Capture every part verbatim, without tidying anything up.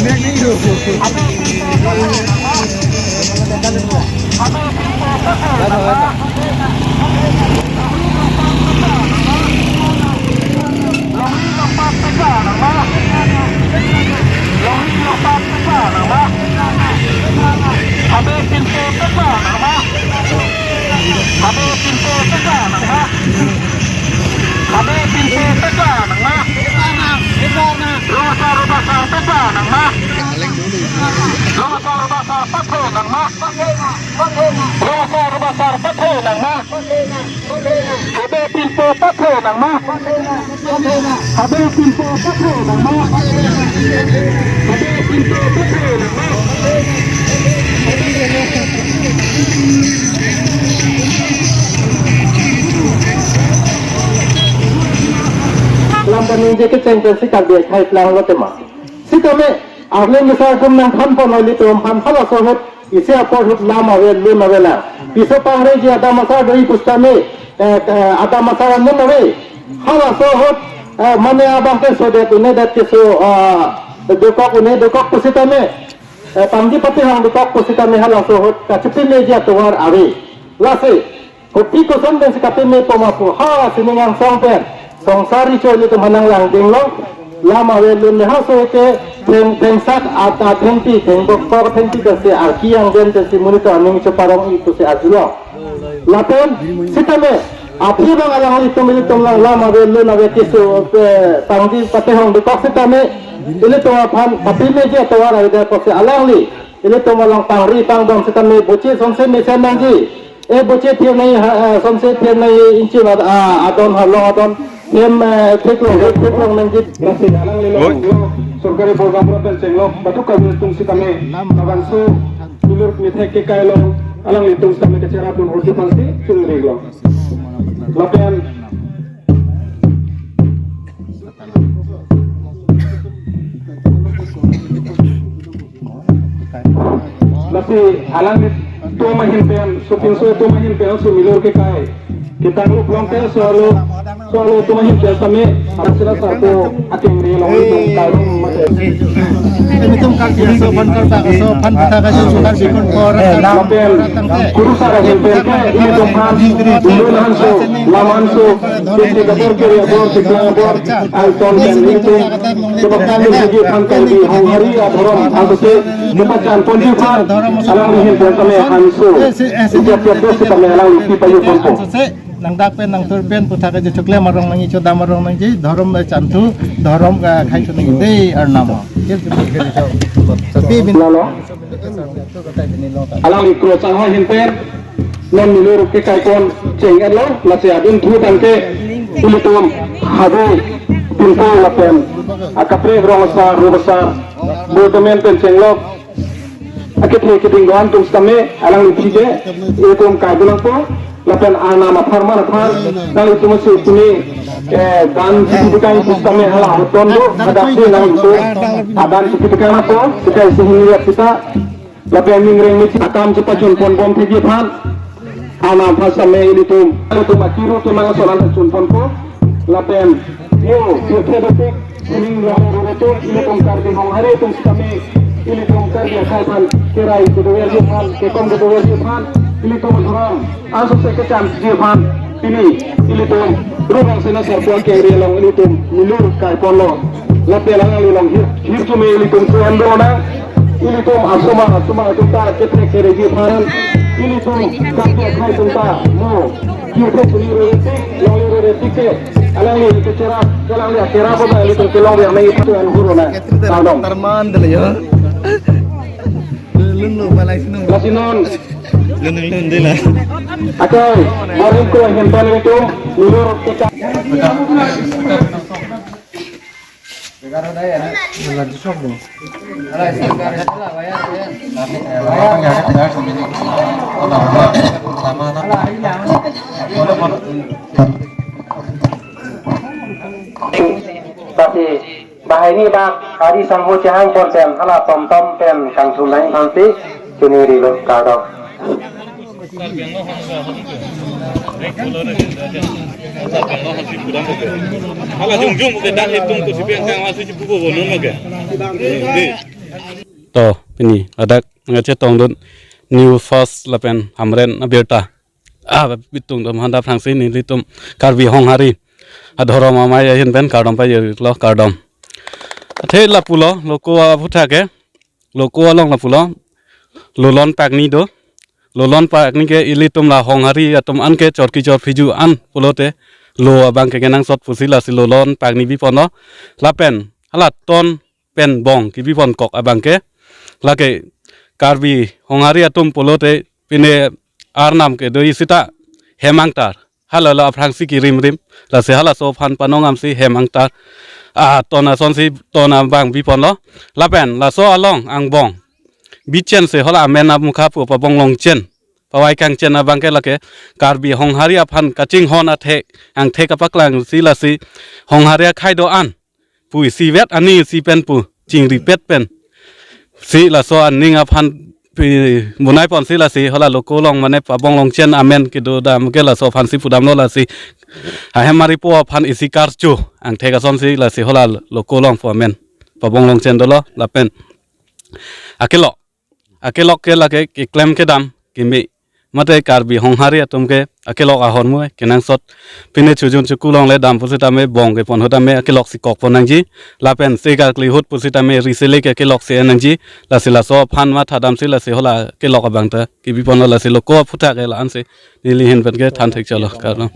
Habe pinpo teka nangma. Habe pinpo teka nangma. Rubasa rubasa teka nangma. Rubasa rubasa pathe nangma. Rubasa rubasa pathe nangma. Habe pinpo pathe nangma. Habe pinpo pathe nangma. Habe pinpo pathe nangma. Lam kaningje kecheng pensi Karbi akhei planglo tema. Sitame arleng besar atum nangthanpon ilitum aphan halaso ahut isi apor ahut lam ave lun ave la. Piso pangreji adam asar do-i pusitame, eh, eh, adam asar anum ave. Halaso ahut, eh, mane abang ke sodet, une det keso, ah, dokok, une dokok pusitame, eh, pangdi patihang dokok pusitame halaso ahut kachepimeji atovar ave. Lasi kopi koson pensi kapime poma pu ha sining angsong pen songsar richo ilitum aphan nanglangdinglo. Lam ave lun le haso ke theng, thengsat at, athengpi, thengkok, thengpi kesi arki angden pensi monit aning cheparong-i pusi arjulo. Lapen sitame aphi abang alanglitum ilitum lang lam ave lun ave keso, eh, pangdi patihang dokok sitame ilitum aphan kapimeji atovar avedet pusi alangli ilitum along pangri pangdom sitame boche sonse mesen nangji. Eh, boche thir nangji ha, eh, sonse thir nangji inchi ad-, ah, adon halong adon hem, eh, theklong, theklong nangji. Lasi alanglilong, lo, sorkari program pen chenglok, batu kami tung sitame, labangso milur mithek kekai along alanglitum sitame kecherap dun urti pansi chungrilo. Lapen lasi alanglitum ahin pen, sopinso atum ahin pen si milur kekai ketang luk longte solo, solo atum ahin pen sitame, arsila sarpo akengri along ilitum kai mate. Ilitum Karbi aso aphan, Karbi aso aphan puthak ajo sukar bikon por. Lapen kurusar ahin pen ke ilitum aphan dulu lahanso, lamanso, kesi kabor kiri abor, siklang abor, alton pen ilitum kepakan pen sigi aphan Karbi Honghari adhorom asose kepachan ponji aphan alangli ahin pen sitame hanso ijat jat sitame alangli pi payu ponpo. Nangdak pen nangthur pen puthak ajo choklem arong nangji, chodam arong nangji, dhorom, eh, chanthu, dhorom kakhai thu nangji dei arnam. Lalo. Alangli kro changha ahin pen non milur kekai pon cheng-etlo, lasi adun thu tangte ilitum habe pinpo lapen akaprek rong asar, rup asar, bo temen pen chenglok akethe keding do-an atum sitame alangli aphi ke ilitum kai dun nangpo. Lapen arnam apharman aphan nanglitum si pini, eh, dan chipi tekang pusitame hala hoton do, hadak si nanglitum adan chipi tekang nangpo, sika isi hini ya kita. Lapen ning reng misi akam chepachun ponbom thekji aphan, arnam aphan sitame ilitum, ilitum akiru kemang ason an chun ponpo. Lapen yo pirthe dopik sining lo rore atum, ilitum Karbi Honghari atum sitame, ilitum Karbi akhei aphan kerai kedoverji aphan, kekom kedoverji aphan, ilitum dhorom asose kechanji aphan pini ilitum Rurang Sena Sarpo akengri along ilitum milur kai ponlo. Lapen alanglilong hir, hirjume ilitum kru-en do nang. Ilitum asomar asomar atum ta kethe kereji aphan, ilitum Karbi akhei atum ta mo kirthe suni rore tik, longri rore tik ke alangli kecherap, alangli akerap abang ilitum kelongver nangji pu an huro nang. Kardom. Tarman dele yo. Lun lo balai sino. Lasi non. Lun lun dela. Akai, boring ko ahin pen ilitum milur kekai. Tapi bahai ni bak ari sangho chehang pon pen hala tomtom pen kangthum lain thansi chini rilo kardom. Hala jung jung ke dah hitung tu si piang kang masih cukup bono ke. Di. To, pini ladak nangchetongdun New First lapen Hamren abirta. Ah, bitung dam handa phrangsi nelitum Karbi Honghari adhorom amei ahin pen kardom pajirlo, kardom. Athe lapulo, lo ko aphuthak ke, lo ko along lapulo, lo lon pakni do. Lo lon pakni ke ilitum la Honghari atum an ke chorki chorphiju an pulote lo abang ke kenangsot pusi lasi lo lon pakni biponlo. Lapen hala ton pen bong kebiponkok abang ke, lake Karbi Honghari atum pulote pine arnam kedo-i sita hem angtar, hala lo aphrangsi kirim rim, lasi halaso aphan panong amsi hem angtar, ah, ton asonsi ton abang biponlo. Lapen laso along angbong bichensi hala amen amukha pu pabong longchen, pavai kangchen abang ke lake Karbi Honghari aphan kachinghon athek angthek apaklangsi lasi Honghari akhei do-an pu isivet ani isi pen pu chingripet pensi laso aning aphan pi-, bonai ponsi lasi hala lo ko along mane pabong longchen amen kedo dam ke laso aphansi pudamlo, lasi ahem aripo aphan isi karcho angthek asonsi lasi hala lo ko along pu amen pabong longchen dolo. Lapen akelok, akelok ke lake keklem kedam keme, mate Karbi Honghari atum ke akelok ahormu kenangsot. Pine chojun choku along le dam pusitame, bong kepon ahutame akelok si kokpon nangji. Lapen se karkli ahut pusitame risele ke akelok si en nangji. Lasi laso aphan mathadamsi lasi hala akelok abang ta kebiponlo, lasi lo ko aphuthak ke la-ansi neli ahin pen ke than thekchotlo, kardom.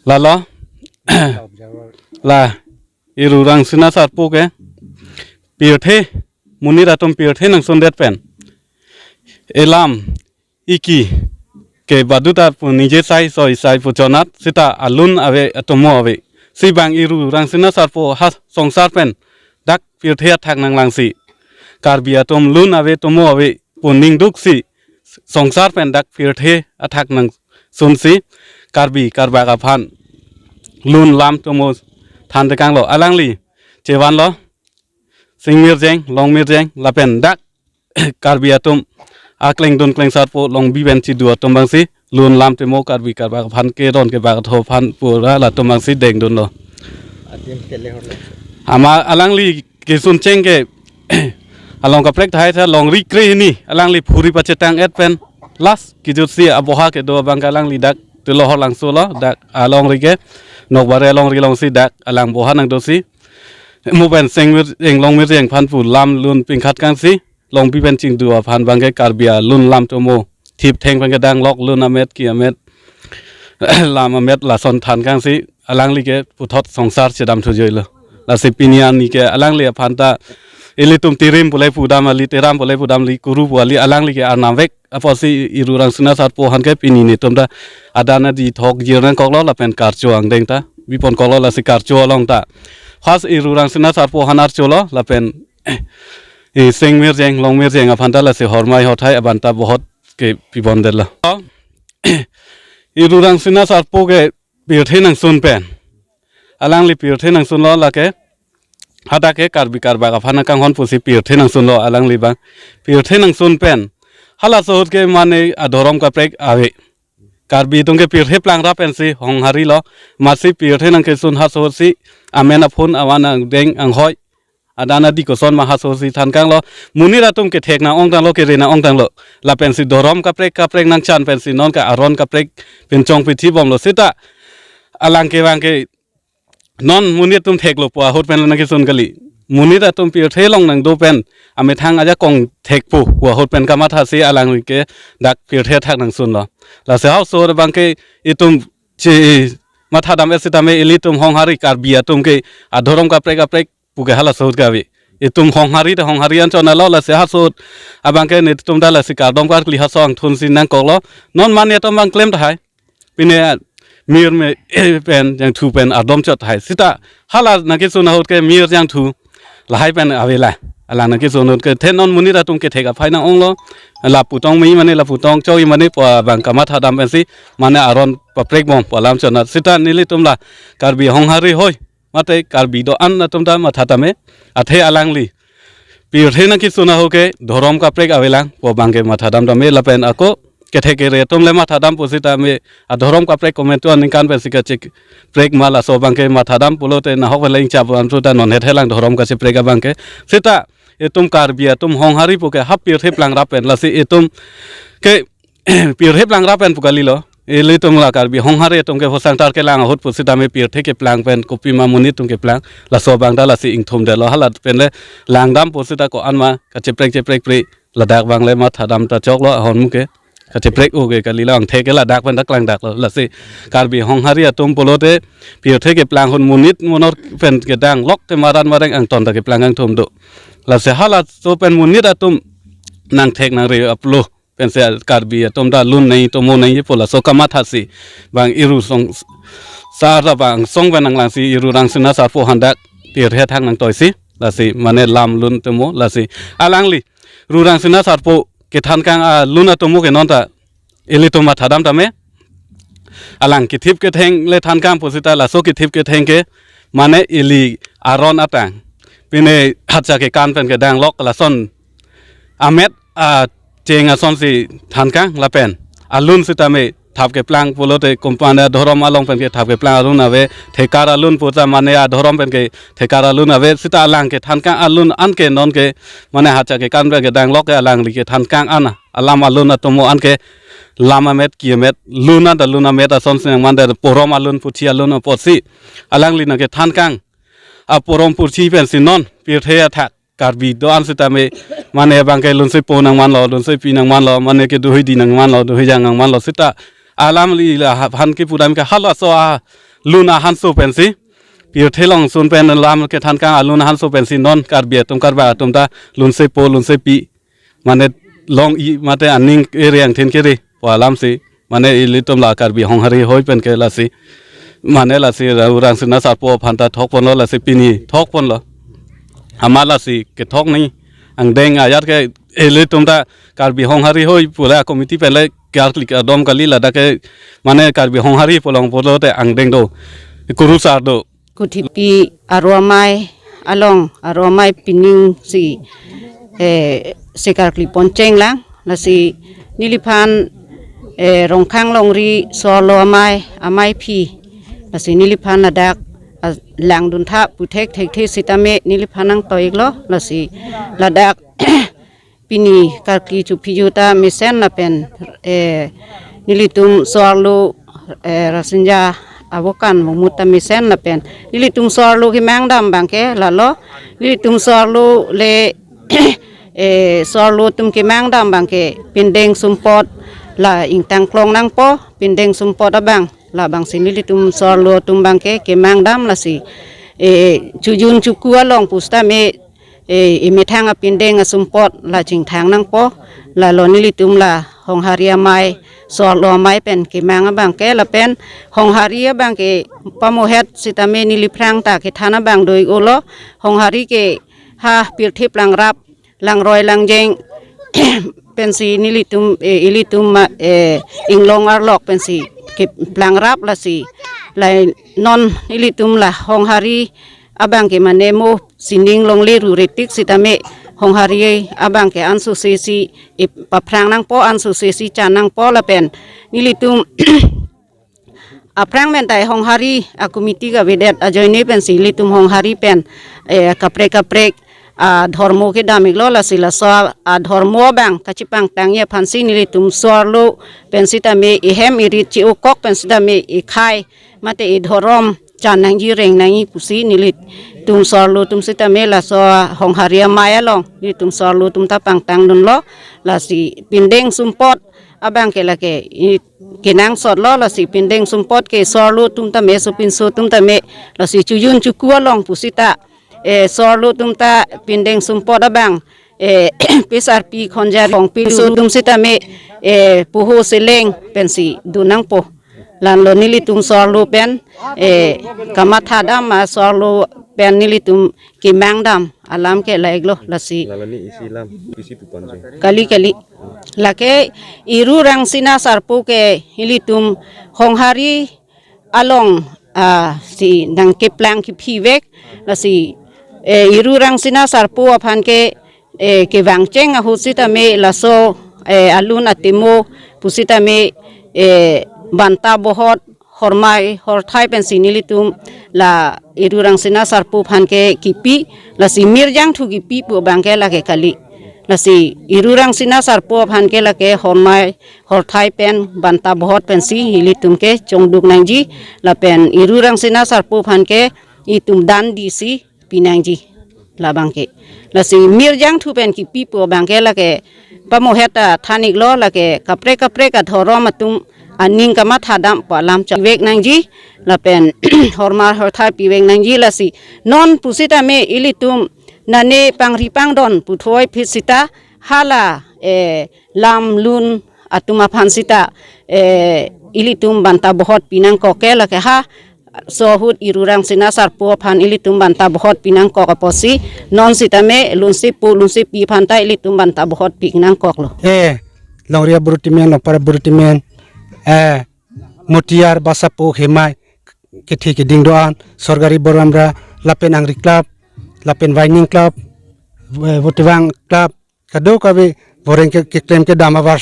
Lalo la Iru Rangsina Sarpo ke pirthe, monit atum pirthe nangsundet pen elam iki ke baduta pu ningje sai soi sai pu chonat sita alun ave atomo ave. Si bang Iru Rangsina Sarpo ha songsar pen dak pirthe athak nanglangsi, Karbi atum lun ave tomo ave pu ningduksi songsar pen dak pirthe athak nangsunsi Karbi Karbak aphan lun lam tomo than tekanglo. Alangli chevanlo, sing mirjeng, long mirjeng, lapen dak Karbi atum aklengdun klengsarpo Longbi pen Chidu atum bangsi lun lam tomo Karbi Karbak aphan keron kebak atho aphan pura latum bangsi dengdunlo. Adim kele horlo. Ama alangli kesun cheng ke along kaprek tahai tha longri kre hini alangli phuri pachetang et pen last kejutsi aboha kedo abang ke alangli dak Tulo Horlangso lo, dak alongri ke Nokbare alongri alongsi dak alang boha nangdosi. Mo pen seng mir, englong mir jeng aphan pu lam lun pingkhat kangsi, Longbi pen Chidu aphan bang ke Karbi alun lam tomo thip theng pen kedang lok lun amet ki amet lam amet lason than kangsi alangli ke puthot songsar chedam thujoilo. Lasi pini ani ke alangli aphan ta ilitum tirim pule pudam ali, tiram pule pudam li, kuru pu ali, alangli ke arnam vek apotsi Iru Rangsina Sarpo aphan ke pini netum ta adan adi thok jir nangkoklo lapen karcho angdeng ta biponkoklo, lasi karcho along ta first Iru Rangsina Sarpo aphan archolo lapen e seng mirjeng, long mirjeng aphan ta lasi hormai hothai abang ta bohot kepibondetlo. Iru Rangsina Sarpo ke pirthe nangsun pen, alangli pirthe nangsunlo lake, hadak ke Karbi Karbak aphan nangkanghon pusi pirthe nangsunlo alangli bang. Pirthe nangsun pen halaso ahut ke mane adhorom kaprek ave. Karbi atum ke pirthe plangra pensi Honghari lo, masi pirthe nangkesun haso ahutsi amen aphun avan angdeng anghoi adan adi koson ma haso ahutsi than kanglo. Monit atum kethek nang-ongtanglo, kere nang-ongtanglo. Lapensi dhorom kaprek kaprek nangchan pensi non ke aron kaprek pen chongpithi bomlo sita alang kevang ke non monit atum theklo pu ahut pen nangkesun kali. Monit atum pirthe along nangdo pen amethang ajakong thekpo pu ahut pen kamathasi alangli ke dak pirthe athak nangsunlo. Lasi haso ahut bang ke itum chi mathadam et sitame ilitum Honghari Karbi atum ke adhorom kaprek kaprek pu ke halaso ahut ke ave. Itum Honghari ta Honghari anchot nalo, lasi haso ahut abang ke netum ta lasi kardom karkli haso angthunsi nangkoklo. Non mane atum bang klem tahai. Pine mir me pen jangthu pen ardom chot tahai. Sita hala nangkesun ahut ke mir jangthu lahai pen avela. Alang nangkesun ahut ke the non monit atum kethek aphai nang-onglo. Lapu tong me mane, lapu tong choi mane pu abang kamathadam pensi mane aron paprek bom pu alam chonat. Sita nelitum la Karbi Honghari hoi mate Karbi do-an atum ta mathadam me, athe alangli pirthe nangkesun ahut ke dhorom kaprek avelang pu abang ke mathadam dam me lapen ako kethek kere atum le mathadam pusitame adhorom kaprek komentu aningkan pensi kacheprek ma, laso abang ke mathadam pulote nahok pen le ingchap antu ta non hethe lang dhorom kacheprek abang ke. Sita Itum Karbi atum Honghari pu ke ha pirthe plang rap pen, lasi itum ke pirthe plang rap pen pu kalilo. Ilitum la Karbi Honghari atum ke Hosangtar kelang ahut pusitame pirthe keplang pen kopima monit atum keplang. Laso abang ta lasi ingthumdetlo, halat pen le langdam pusita ko-an ma kacheprek cheprek pri, ladak abang le mathadam ta choklo ahormu ke. Kacheprek-o ke kalilo, angthek ke ladak pen ta klangdaklo. Lasi Karbi Honghari atum pulote pirthe keplang ahut monit monor pen kedang lok ke maran mareng angton ta keplang angthum do. Lasi halaso pen monit atum nangthek nangre aplo pensi Karbi atum ta lun nei tomo nei pu laso kamathasi bang Iru song sar ta bang song pen nanglangsi Iru Rangsina Sarpo aphan dak pirthe thang nangtoisi, lasi mane lam lun tomo, lasi alangli Iru Rangsina Sarpo kethankang alun atomo ke non ta ilitum mathadam tame. Alang kethip ketheng le thankang pusita laso kethip ketheng ke mane ili aron atang, pine hatcha kekan pen kedang lok lason amet acheng asonsi thankang, lapen alun sitame thap keplang pulote kompanda dhorom along pen ke thap keplang alun ave, thekar alun puta mane adhorom pen ke thekar alun ave, sita alang kethankang alun anke non ke mane hatcha kekan pen kedang lok ke alangli kethankang an alam alun atomo anke lam amet ki amet, lun an ta lun amet asonsi nangman ta porom alun puthi alun apotsi alangli nangkethankang aporom puthi pensi non pirthe athak Karbi do-an sitame mane abang ke lunsepo nangmanlo, lunsepi nangmanlo, mane ke dohoi di nangmanlo, dohoi jang nangmanlo, sita alamli la ha-, aphan kepudam ke halaso alun ahanso pensi pirthe along sun pen lam kethankang alun ahanso pensi non Karbi atum Karbak atum ta lunsepo lunsepi mane long-i mate aning kere angthin kere pu alamsi mane ilitum la Karbi Honghari hoi pen ke lasi mane lasi Ra-, Rangsina Sarpo aphan ta thok ponlo, lasi pini thok ponlo. Amat lasi kethok ni angdeng ayat ke ilitum ta Karbi Honghari hoi pura committee pen le karkli adom kali, ladak ke mane Karbi Honghari pu along pulote angdeng do. Kurusar do. Kuthipi Aro Amei along, Aro Amei pining si, eh, si karkli poncheng lang, lasi neliphan, eh, Rongkhang longri Sorlo Amei, Amei phi, lasi neliphan ladak, ah, langdun tha pu thekthekthe sitame neliphan nangtoi-iklo, lasi ladak pini karkli chuphi ju ta mesen lapen, eh, nelitum Sorlo, eh, Rasinja Abokan Mumut ta mesen lapen nelitum Sorlo kemang dam abang ke lalo, nelitum Sorlo le, eh, Sorlo atum kemang dam abang ke pindeng sumpot la ingtang klong nangpo, pindeng sumpot abang labangsi nelitum Sorlo atum abang ke kemang dam, lasi, eh, chojun choku along pusitame, eh, emethang apindeng asumpot la chingthang nangpo, lalo nelitum la Honghari Amei, Sorlo Amei pen kemang abang ke lapen Honghari abang ke pamohet sitame neliphrang ta kethan abang do-iklo, Honghari ke ha pirthe plang rap, langroi langjeng pensi nelitum, eh, ilitum ma, eh, inglong arlok pensi keplang rap, lasi la non ilitum la Honghari abang ke mane mo sining longle rure tik sitame Honghari abang ke ansose si, eh, paphrang nangpo, ansose si chan nangpo lapen nelitum aphrang pen ta Honghari akomiti kavedet ajoine pensi ilitum Honghari pen, eh, kaprek kaprek, ah, dhormo kedam-iklo, lasi laso, ah, dhormo abang kachepangtangji aphansi nelitum Sorlo pen sitame ehem erit che-okok pen sitame ekhai mate edhorom chan nangji reng nangji pusi nelitum Sorlo atum sitame laso Honghari Amei along nelitum Sorlo atum ta pangtangdunlo, lasi pindeng sumpot abang ke lake i kenangsotlo, lasi pindeng sumpot ke Sorlo atum tame, sopinso atum tame, lasi chojun choku along pusita, eh, Sorlo atum ta pindeng sumpot abang, eh, pisarpi khonjari kongpi so atum sitame, eh, poho seleng pensi dun nangpo. Lalo nelitum Sorlo pen, eh, kamatha dam ma Sorlo pen nelitum kemang dam alam ke la-iklo, lasi. Lalo ni isi lam, isi puponjeng. Kali kali. Lake Iru Rangsina Sarpo ke ilitum Honghari along, ah, si nangkeplang kephi vek, lasi, eh, Iru Rangsina Sarpo aphan ke, eh, kevangcheng ahut sitame laso, eh, alun atimo pusitame, eh, banta bohot hormai horthai pensi nelitum la Eru Rangsina Sarpo aphan ke kipi, lasi mirjangthu kipi pu abang ke lake kali. Lasi Eru Rangsina Sarpo aphan ke lake hormai horthai pen banta bohot pensi ilitum ke chongduk nangji, lapen Eru Rangsina Sarpo aphan ke itum dan disi pinangji labang ke. Lasi mirjangthu pen kipi pu abang ke lake pamohet ta than-iklo, lake kaprek kaprek adhorom atum aning kamathadam pu alam chevek nangji, lapen hormai horthai pivek nangji. Lasi non pusitame ilitum nane pangri pangdon puthoi phit sita hala, eh, lam lun atum aphan sita, eh, ilitum banta bohot pinangkok ke lake ha so ahut Eru Rangsina Sarpo aphan ilitum banta bohot pinangkok apotsi non sitame lunsepo lunsepi aphan ta ilitum banta bohot pinangkoklo. Eh, Longri abru timen, Longpar abru timen, eh, Mutiar, Basapo, Hemai, kethe keding do-an, Sorgari Boramra, lapen Angri Club, lapen Waining Club, eh, Votevang Club, kadokave voreng ke, keklem kedam ahavar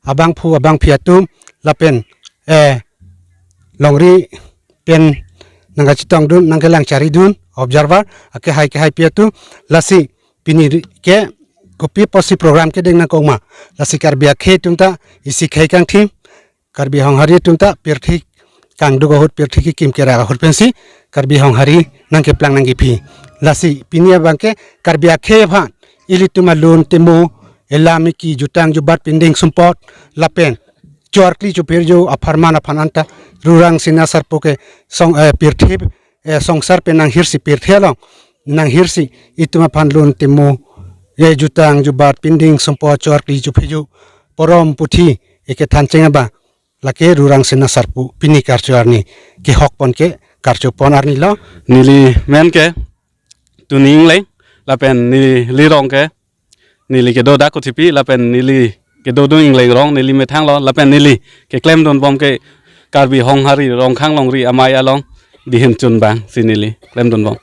abangphu abangphi atum, lapen, eh, Longri pen nangkachetongdun, nangkelangcharidun, observer, akehai kehaipi atum, lasi pini ke kopi apotsi program kedeng nangkokma, lasi Karbi akhei atum ta isi khei kangthim, Karbi Honghari atum ta pirthe kangduk ahut, pirthe kekim kerak ahut pensi Karbi Honghari nangkeplang nangkephi. Lasi pini abang ke Karbi akhei aphan ilitum alun temo, elam eki, jutang jubat, pinding sumpot, lapen cho-arkli chopherjo apharman aphan anta Eru Rangsina Sarpo ke song, eh, pirthe, eh, songsar pen nanghirsi, pirthe along nanghirsi itum aphan lun temo, eh, jutang jubat, pinding sumpot, cho-arkli chopherjo, porom puthi, eh, kethan cheng abang lake Eru Rangsina Sarpo pini karcho arni kehok pon ke karcho pon arnilo. Neli men ke Tuning Ingleng, lapen neli rong ke, neli kedo dak Kochipi, lapen neli kedodun Ingleng rong, neli methanglo, lapen neli keklemdunbom ke Karbi Honghari Rongkhang Longri Amei along dihin chun abangsi neli klemdunbom.